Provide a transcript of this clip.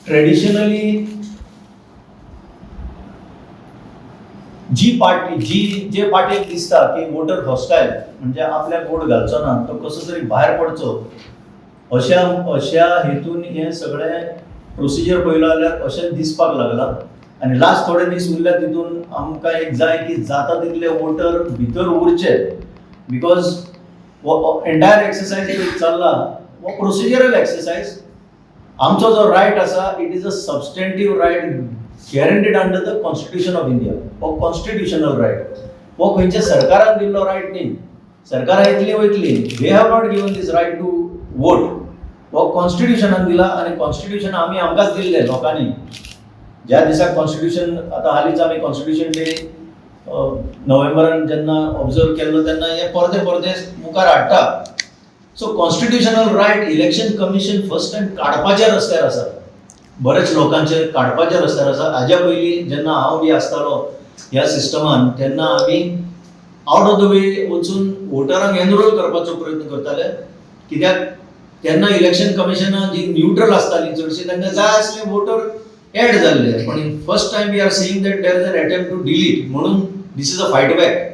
Traditionally जी party जी जे पार्टीक दिसता की वोटर हॉस्टायल, म्हणजे आपल्याक वोट घालचो ना, तो कसो तरी भायर पडचो, अशा अशा हेतून हें सगळें प्रोसिजर पळयलो जाल्यार अशें दिसपाक लागलां. आनी लास्ट थोडे दीस उरल्या तितून आमकां एक जाय की जाता तितले वोटर भितर उरचे, because हो एंटायर एक्सरसायज जो चल्ला हो प्रोसिजरल एक्सरसायज. आमचो जो रायट आसा, it is a substantive right guaranteed under the Constitution of India. हो कॉन्स्टिट्युशनल रायट, हो खंयच्या सरकारान दिल्लो रायट न्ही. सरकारां येतली वयतली, they have not given this right to vote. हो कॉन्स्टिट्युशनान दिला आनी कॉन्स्टिट्युशन आमी आमकांच दिल्लें लोकांनी. ज्या दिसा कॉन्स्टिट्युशन, आतां हालींच आमी कॉन्स्टिट्युशन डे नोव्हेंबरान जेन्ना ऑब्जर्व केल्लो तेन्ना हें परते परते मुखार हाडटा. So constitutional right Election Commission first time काडपाच्या रस्त्यार आसा, बरेच लोकांचे काडपाच्या रस्त्यार आसा. हाज्या पयलीं जेन्ना हांव बी आसतालो ह्या सिस्टमान, तेन्ना आमी आउट ऑफ the way वचून वोटरांक एनरोल करपाचो प्रयत्न करताले, कित्याक तेन्ना इलेक्शन कमिशनां जी न्यूट्रल आसताली चडशी, तांकां जाय आसले वोटर एड जाल्ले. पण first time we are seeing that there is an attempt to delete, म्हणून this is a fight back.